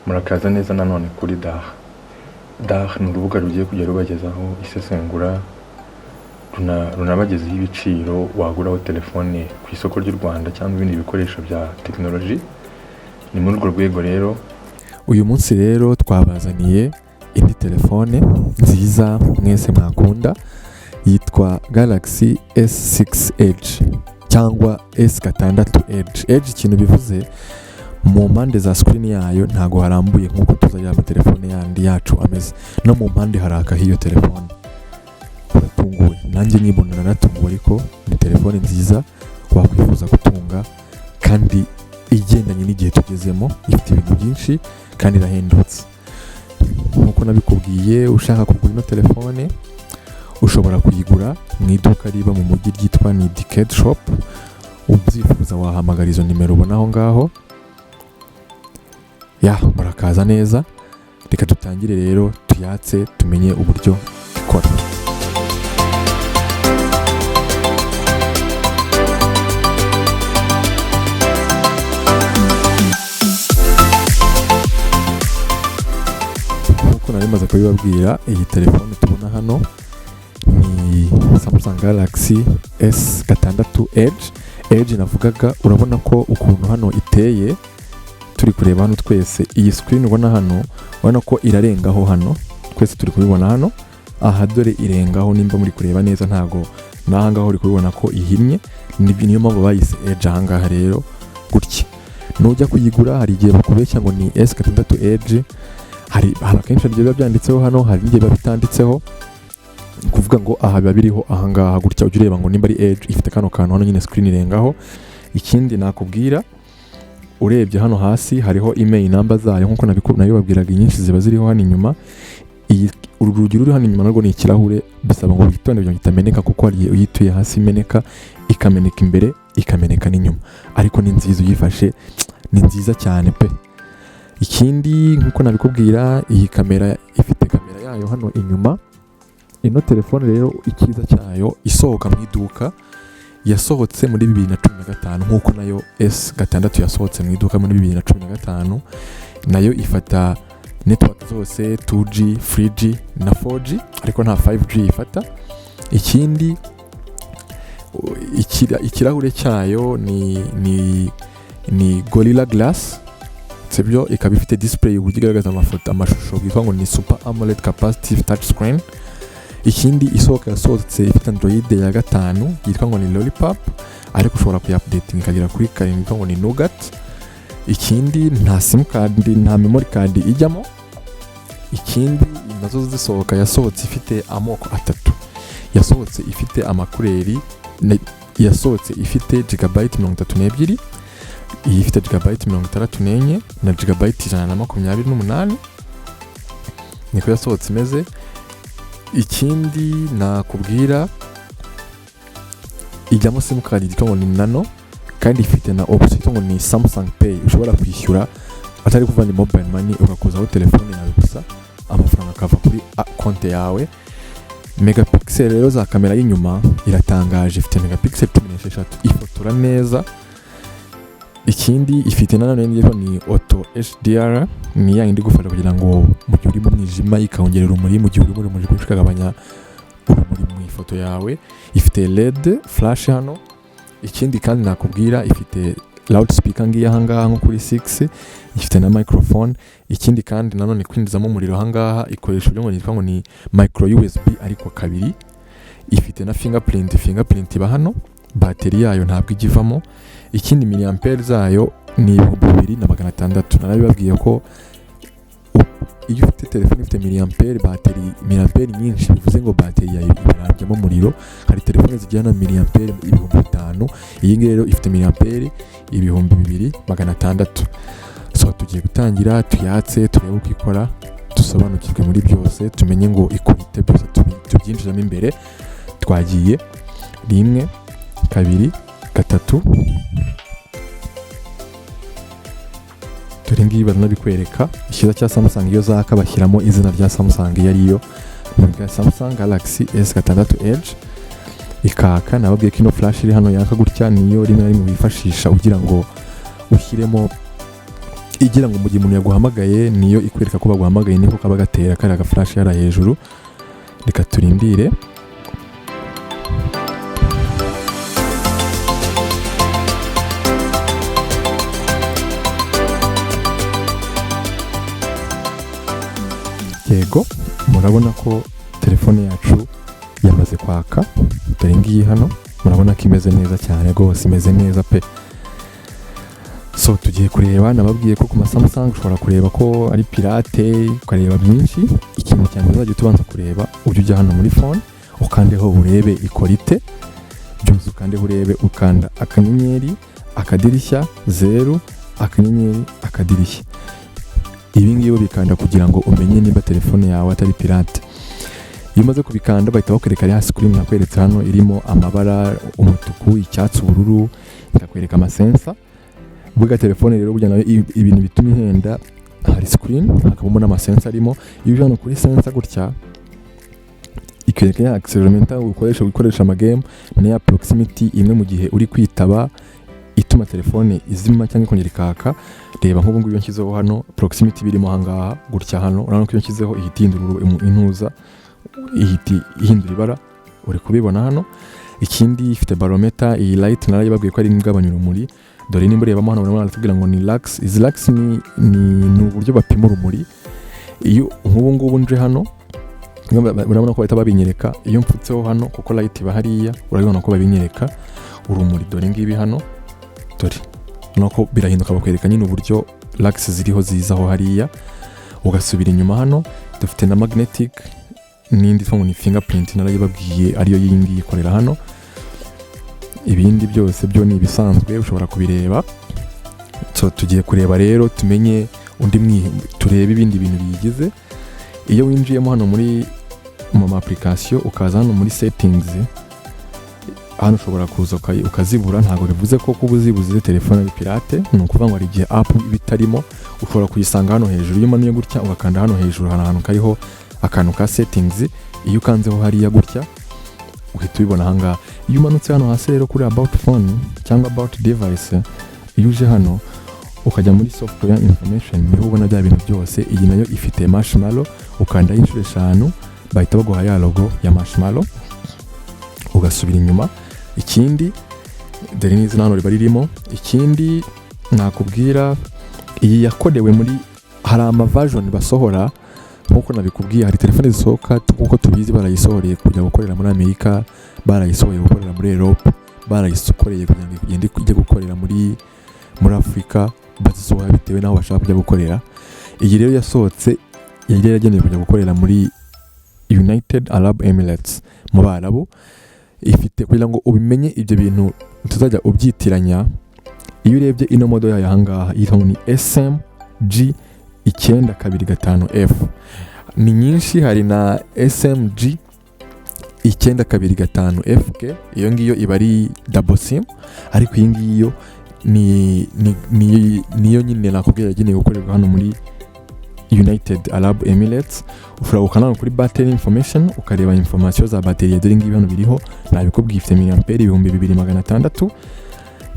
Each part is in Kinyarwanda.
Murakaza neza nanone kuri DAH. DAH ni urubuga rugiye kujya rubagezaho isesengura, runabagezaho ibiciro waguraho telefone ku isoko ry'u Rwanda cyangwa ibindi bikoresho bya tekinoloji. Ni muri urwo rwego rero Uyu munsi rero twabazaniye indi telefone nziza mwese mwakunda, yitwa Galaxy S6 Edge cyangwa S6 Edge. Edge ikintu bivuze, mu mpande za screen yayo ntago harambuye nk'uko tuzi ya amatelefone yandi yacu ameze, no mu mpande harakaho iyo telefone. Uratunguwe, nanjye nyibona naratunguwe, ariko ni telefone nziza wakwifuza gutunga kandi igendanye n'igihe tugezemo, ifite ibintu byinshi kandi irahendutse. Nk'uko nabikubwiye, ushaka kugura ino telefone ushobora kuyigura mu iduka riba mu mujyi ryitwa ni Decade Shop. Ubyifuza wahamagara izo nimero ubona aho ngaho. Ya, murakaza neza. Reka dutangire rero tuyatse tumenye uburyo ikora. Nk'uko nari maze kubibabwira, iyi telefone tubona hano ni Samsung Galaxy S6 Edge. Edge navugaga, urabona ko ukuntu hano iteye, turi kureba hano twese, iyi screen ubona hano, urabona ko irarengaho hano, twese turi kubibona hano aha, dore irengaho. Nimba muri kureba neza, ntago n'aha ngaho uri kubibona ko ihinnye, niyo mpamvu bayise Edge. Aha ngaha rero gutya, nujya kuyigura hari igihe bakubeshya ngo ni S6 Edge, hari akenshi hari igihe biba byanditseho hano, hari n'igihe biba bitanditseho. Ni ukuvuga ngo aha biba biriho aha ngaha gutya, ujya ureba ngo nimba ari Edge ifite kano kantu hano nyine, screen irengaho. Ikindi nakubwira, urebye hano hasi hariho email number zayo, nkuko nabibabwiraga, inyinshi ziba ziriho hano inyuma. Uru rugi ruri hano inyuma narwo ni ikirahure, bisaba ngo witonde kugira ngo itameneka, kuko hari igihe uyituye hasi imeneka, ikameneka imbere, ikameneka n'inyuma. Ariko ni nziza, uyifashe ni nziza cyane pe. Ikindi nkuko nabikubwira, iyi kamera ifite kamera yayo hano inyuma. Ino telefone rero icyiza cyayo, isohoka mu iduka yasohotse muri 2015, nk'uko nayo S6 yasohotse mu iduka muri 2015. Nayo ifata network zose, 2G, 3G na 4G, ariko nta 5G ifata. Ikindi, ikirahure cyayo ni Gorilla Glass, sibyo? Ikaba ifite display uburyo igaragaza amafoto, amashusho, bwitwa ngo ni Super AMOLED capacitive touch screen. Ikindi, isohoka yasohotse ifite Android ya 5 yitwa ngo ni Lollipop, ariko ushobora kuyaupdating ikagera kuri 7 yitwa ngo ni Nougat. Ikindi, nta SIM card, nta memory card ijyamo. Ikindi, nazo zisohoka yasohotse ifite amoko atatu: yasohotse ifite amakureri, yasohotse ifite gigabyte 32, iyi ifite gigabyte 64 na gigabyte 128, niko yasohotse imeze. Ikindi nakubwira, ijyamo SIM card yitwa ngo ni nano, kandi ifite na option yitwa ngo ni Samsung Pay, ushobora kwishyura atari kuva ni mobile money, ugakozaho telefone yawe gusa, amafaranga akava kuri konti yawe. Megapixel rero za kamera y'inyuma iratangaje, ifite megapixel 16, ifotora neza. Ikindi ifite nanone ni auto HDR, ni ya yindi igufasha kugira ngo mu gihe uri mu mwijima ikongera urumuri, mu gihe uri mu rumuri rwinshi ikagabanya urumuri mu ifoto yawe. Ifite LED flash hano. Ikindi kandi nakubwira, ifite loudspeaker ngiyi aha ngaha nko kuri 6, ifite na microphone. Ikindi kandi nanone, kwinjizamo umuriro aha ngaha ikoresha uburyo ngo yitwa ngo ni micro USB ariko kabiri. Ifite na fingerprint, fingerprint iba hano. Bateri yayo ntabwo ijya ivamo. Ikindi, milliampere zayo ni 2600. Narabibabwiye ko iyo ufite telefone ifite milliampere, bateri milliampere nyinshi, bivuze ngo bateri yawe irambyemo umuriro. Hari telefone zigira na milliampere 5000, iyi ngiyi rero ifite milliampere 2600. So tugiye gutangira tuyatse, turebe uko ikora, dusobanukirwe muri byose, tumenye ngo ikora ite, byose tubyinjiramo imbere. Twagiye, 1, 2, 3. Dore ngiyi, baranabikwereka. Icyiza cya Samsung, iyo zaka bashyiramo izina rya Samsung iyo ariyo, ni bwa Samsung Galaxy S6 Edge. Ikaka, nababwiye ko ino flash iri hano yaka gutya, niyo rimwe na rimwe wifashisha ugira ngo ushyiremo igira ngo mu gihe umuntu yaguhamagaye niyo ikwereka ko baguhamagaye, niko kaba gatera kariya gaflash hariya hejuru. Reka turindire. Yego, murabona ko telefone yacu yamaze kwaka. Dore ngiyi hano, murabona ko imeze neza cyane rwose, imeze neza pe. So tugiye kureba, nababwiye ko ku ma Samsung ushobora kureba ko ari pirate, ukareba byinshi. Ikintu cya mbere uzajya ubanza kureba, ujya ujya hano muri phone, ukandeho urebe ikora ite byose, ukandeho urebe. Ukanda akanyenyeri, akadirishya, zeru, akanyenyeri, akadirishya. Ibi ngibi bikanda kugira ngo umenye niba telefone yawe atari pirate. Iyo umaze kubikanda, bahita bakwereka ya screen nakweretse hano, irimo amabara: umutuku, icyatsi, ubururu, ikakwereka amasensor. Burya telefone rero, burya nayo ibintu bituma ihenda, hari screen, hakabamo n'amasensor arimo. Iyo uje hano kuri sensor gutya, ikwereka ya accelerometer ukoresha gukoresha amagame, na ya proximity imwe mu gihe uri kwitaba ituma telefone izima cyangwa ikongera ikaka. Reba nk'ubu ngubu, iyo nshyizeho hano proximity birimo ahangaha gutya hano, urabona ko iyo nshyizeho ihita ihindura intuza, ihita ihindura ibara, uri kubibona hano. Ikindi, ifite barometer. Iyi light narayibabwiye ko ari igabanya urumuri. Dore nimba urebamo hano, urabona baratubwira ngo ni lux. Izi lux ni uburyo bapima urumuri. Iyo nk'ubu ngubu nje hano, urabona ko bahita babinyereka. Iyo mfutseho hano, kuko light iba hariya, urabibona ko babinyereka urumuri. Dore ngibi hano, dore urabona ko birahinduka, bakwereka nyine uburyo lux ziriho zizaho hariya. Ugasubira inyuma hano, dufite na magnetic n'indi ngo ni fingerprint, narayibabwiye, ariyo iyi ngiyi ikorera hano. Ibindi byose byo ni ibisanzwe, ushobora kubireba. So tugiye kureba rero, tumenye undi turebe ibindi bintu biyigize. Iyo winjiyemo hano muri mu ma application, ukaza hano muri settings hano, ushobora kuza ukazibura. Ntabwo bivuze ko kuba uzibuze telefone ari pirate. Ni ukuvuga ngo hari igihe app iba itarimo, ushobora kuyisanga hano hejuru. Iyo umanuye gutya ugakanda hano hejuru, hari ahantu kariho akantu ka settings. Iyo ukanzeho hariya gutya, uhita ubibona ahangaha. Iyo umanutse hano hasi rero kuri about phone cyangwa about device, iyo uje hano ukajya muri software information, niho ubona bya bintu byose. Iyi nayo ifite marshmallow. Ukandaho inshuro 5, bahita baguha ya logo ya marshmallow, ugasubira inyuma. Ikindi, dore n'izina hano riba ririmo. Ikindi nakubwira, iyi yakorewe muri, hari amaversion basohora nk'uko nabikubwiye. Hari telefone zisohoka, nk'uko tubizi, barayisohoreye kujya gukorera muri Amerika, barayisohoye gukorera muri Europe, barayisokoreye kugira ngo igende ijye gukorera muri Afurika. Bazisohora bitewe n'aho bashaka kujya gukorera. Iyi rero yasohotse yari yaragenewe kujya gukorera muri United Arab Emirates, mu Barabu. Ifite, kugira ngo ubimenye ibyo bintu utazajya ubyitiranya, iyo urebye ino model yayo ahangaha yitwa ngo ni SMG 925F. Ni nyinshi, hari na SMG 925FK, iyo ngiyo iba ari double sim, ariko iyi ngiyo ni niyo nyine nakubwira yagenewe gukorerwa hano muri United Arab Emirates. Ushobora gukanda hano kuri battery information, ukareba information za battery. Dore ngibi hano biriho, nabikubwiye, ifite milliampere 2600,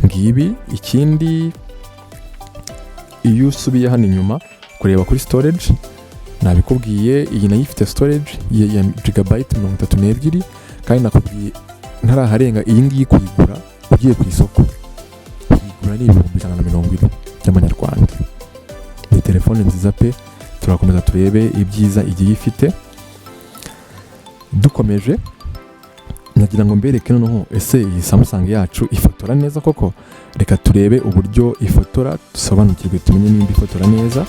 ngibi. Ikindi, iyo usubiye hano inyuma kureba kuri storage, nabikubwiye, iyi nayo ifite storage ya gigabyte 32. Kandi nakubwiye ntaraharenga, iyi ngiyi kuyigura ugiye ku isoko, kuyigura ni 140,000 by'amanyarwanda. Ni telefone nziza pe. Turakomeza turebe ibyiza igiye ifite. Dukomeje, nagira ngo mbereke noneho, ese iyi Samsung yacu ifotora neza koko? Reka turebe uburyo ifotora, dusobanukirwe, tumenye nimba ifotora neza.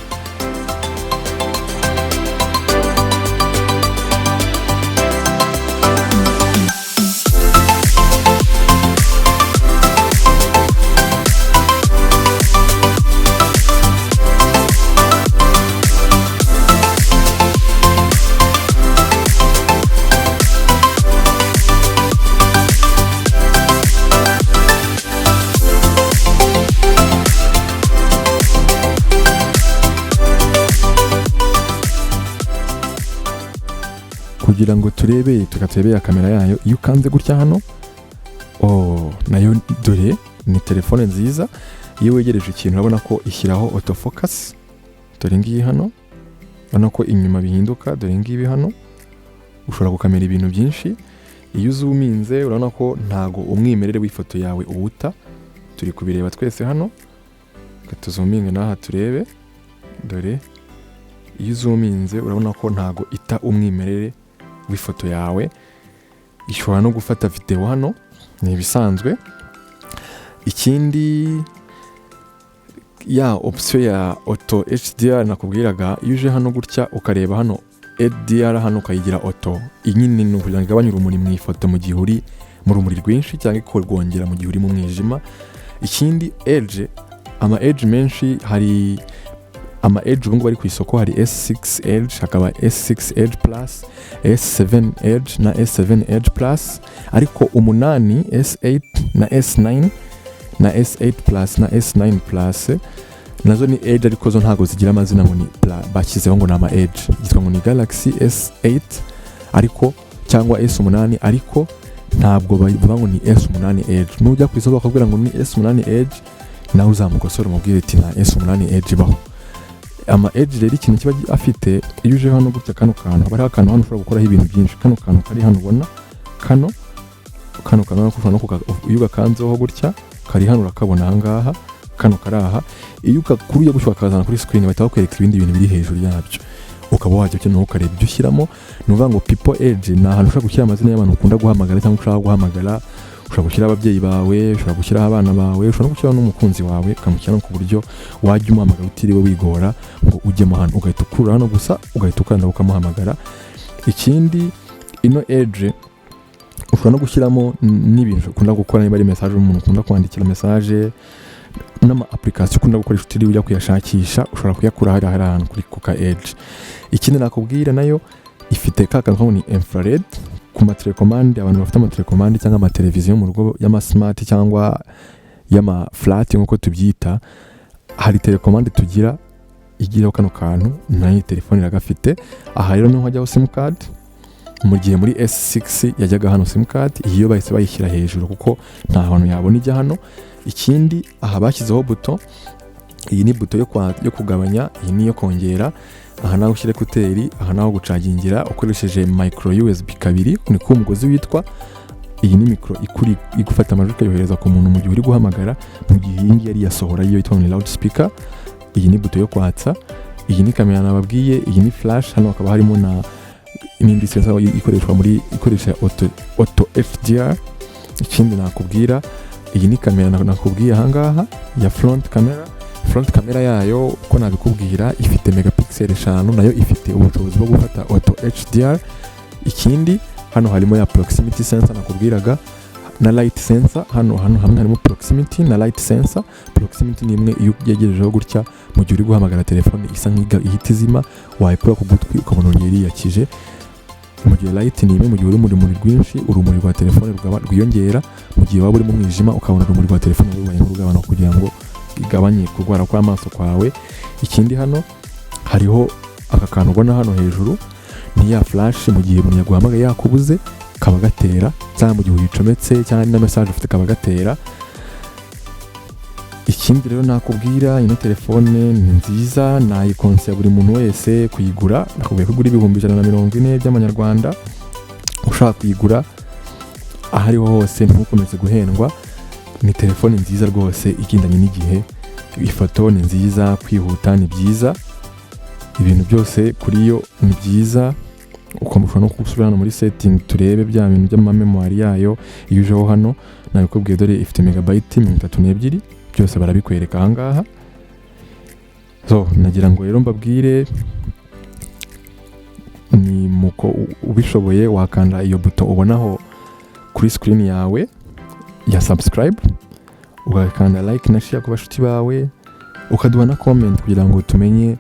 Kugira ngo turebe, tukaturebe ya kamera yayo. Iyo ukanze gutya hano, oh, nayo dore ni telefone nziza. Iyo wegereje ikintu, urabona ko ishyiraho autofocus. Dore ngiyi hano, urabona ko inyuma bihinduka. Dore ngibi hano, ushobora gukamera ibintu byinshi. Iyo uzoominze, urabona ko ntago umwimerere w'ifoto yawe uwuta. Turi kubireba twese hano. Reka tuzoominge n'aha turebe. Dore, iyo uzoominze, urabona ko ntago ita umwimerere w'ifoto yawe. Ishobora no gufata videwo hano, ni ibisanzwe. Ikindi, ya option ya auto HDR nakubwiraga, iyo uje hano gutya ukareba hano HDR hano ukayigira auto, iyi nyine ni ukugira ngo igabanye urumuri mu ifoto mu gihe uri mu rumuri rwinshi, cyangwa ikarwongera mu gihe uri mu mwijima. Ikindi, Edge, ama Edge menshi, hari ama Edge ubu ngubu ari ku isoko. Hari S6 Edge, hakaba S6 Edge Plus, S7 Edge na S7 Edge Plus, ariko 8, S8 na S9 na S8 Plus na S9 Plus nazo ni Edge, ariko zo ntabwo zigira amazina ngo ni bashyizeho ngo ni ama Edge, yitwa ngo ni Galaxy S8 ariko cyangwa S8, ariko ntabwo bavuga ngo ni S8 Edge. Nujya ku isoko bakakubwira ngo ni S8 Edge, nawe uzamukosora umubwire ati nta S8 Edge ibaho. Ama Edge rero, ikintu kiba afite, iyo uje hano gutya, kano kantu, haba hariho akantu hano ushobora gukoraho ibintu byinshi. Kano kantu kari hano ubona, kano kantu ushobora no iyo ugakanzeho gutya, kari hano, urakabona ahangaha, kano kari aha. Iyo ugakuruye gutyo bakazana kuri screen, bahita bakwereka ibindi bintu biri hejuru yabyo, ukaba wajya ukeneye ukareba ibyo ushyiramo. Ni ukuvuga ngo People Edge ni ahantu ushobora gushyira amazina y'abantu ukunda guhamagara cyangwa ushaka guhamagara. Ushobora gushyiraho ababyeyi bawe, ushobora gushyiraho abana bawe, ushobora no gushyiraho n'umukunzi wawe, ukamushyiraho ku buryo wajya umuhamagara utiriwe wigora ngo ujyemo hano, ugahita ukurura hano gusa, ugahita ukanda ukamuhamagara. Ikindi, ino Edge ushobora no gushyiramo n'ibintu ukunda gukora, niba ari message, umuntu ukunda kwandikira message, n'ama application ukunda gukoresha utiriwe ujya kuyashakisha, ushobora kuyakura hariya hari ahantu kuri kuka Edge. Ikindi nakubwira, nayo ifite ka kantu ni infrared ku matelekomande. Abantu bafite amatelekomande cyangwa amateleviziyo mu rugo y'amasmart cyangwa y'amaflat nk'uko tubyita, hari telekomande tugira igiraho kano kantu, nayo telefone iragafite. Aha rero niho hajyaho simukadi, mu gihe muri S6 yajyaga hano simukadi, iyo bahise bayishyira hejuru kuko nta hantu yabona ijya hano. Ikindi, aha bashyizeho buto. Iyi ni buto yo kugabanya, iyi ni iyo kongera. Aha naho ushyira écouteurs, aha naho gucagingira ukoresheje micro USB 2, niko umugozi witwa. Iyi ni micro ikuri igufata amajwi ikayohereza ku muntu mu gihe uri guhamagara, mu gihe iyi ngiyi ari iyasohora, yo yitwa ni loud speaker. Iyi ni buto yo kwatsa. Iyi ni kamera nababwiye. Iyi ni flash. Hano hakaba harimo na n'indi sensor ikoreshwa muri ikoresha auto HDR. Ikindi nakubwira, iyi ni kamera nakubwiye ahangaha ya front camera. Front camera yayo, uko nabikubwira, ifite megapixel 5, nayo ifite ubushobozi bwo gufata auto HDR. Ikindi, hano harimo ya proximity sensor nakubwiraga na light sensor. Hano hamwe harimo proximity na light sensor. Proximity ni imwe iyo uyegerejeho gutya mu gihe uri guhamagara, telefone isa nk'iga ihita izima, wayikura ku gutwi ukabona urongera yiyakije. Mu gihe light ni imwe mu gihe uri mu rumuri rwinshi, urumuri rwa telefone rwiyongera, mu gihe waba uri mu mwijima ukabona urumuri rwa telefone rubaye nk'urugabanuka, kugira ngo igabanye kurwara kw'amaso kwawe. Ikindi, hano hariho aka kantu ubona hano hejuru, ni ya flash. Mu gihe umuntu yaguhamagaye yakubuze, kaba gatera, cyangwa mu gihe uyicometse, cyangwa na message ufite, kaba gatera. Ikindi rero nakubwira, ino telefone ni nziza, nayikonseya buri muntu wese kuyigura. Nakubwiye ko igura 140,000 by'amanyarwanda. Ushaka kuyigura aho ariho hose, ntukomeze guhendwa. Ni telefone nziza rwose igendanye n'igihe. Ifoto ni nziza, kwihuta ni byiza, ibintu byose kuri yo ni byiza. Ushobora no gusubira hano muri setting, turebe bya bintu by'amamémoire yayo. Iyo ujeho hano, nabikubwiye, dore ifite megabyte 32, byose barabikwereka ahangaha. So nagira ngo rero mbabwire, ni muko ubishoboye wakanda iyo buto ubonaho kuri screen yawe ya subscribe, ugakanda like na share ku bashuti bawe, ukaduha na comment kugira ngo tumenye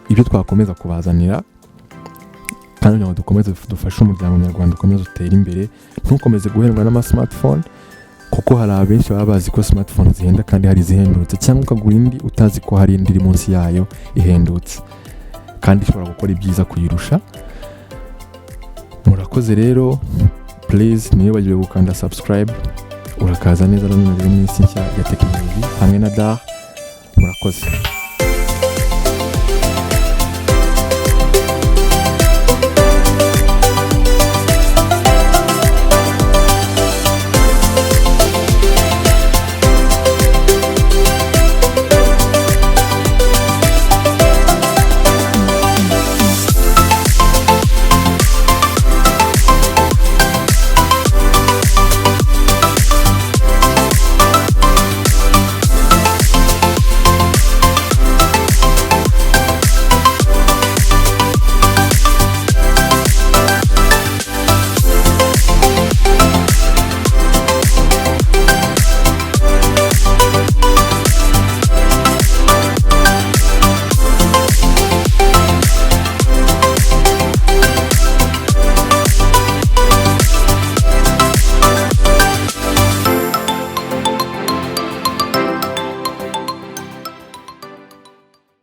ibyo twakomeza kubazanira, kandi kugira ngo dukomeze dufashe umuryango nyarwanda ukomeze utere imbere. Ntukomeze guhendwa n'ama smartphone, kuko hari abenshi baba bazi ko smartphone zihenda kandi hari izihendutse, cyangwa ukagura indi utazi ko hari indi iri munsi yayo ihendutse kandi ishobora gukora ibyiza kuyirusha. Murakoze rero. Please, ntiwibagirwe gukanda subscribe. Urakaza neza nanone rero mu isi nshya ya tekinoloji hamwe na Dar. Murakoze.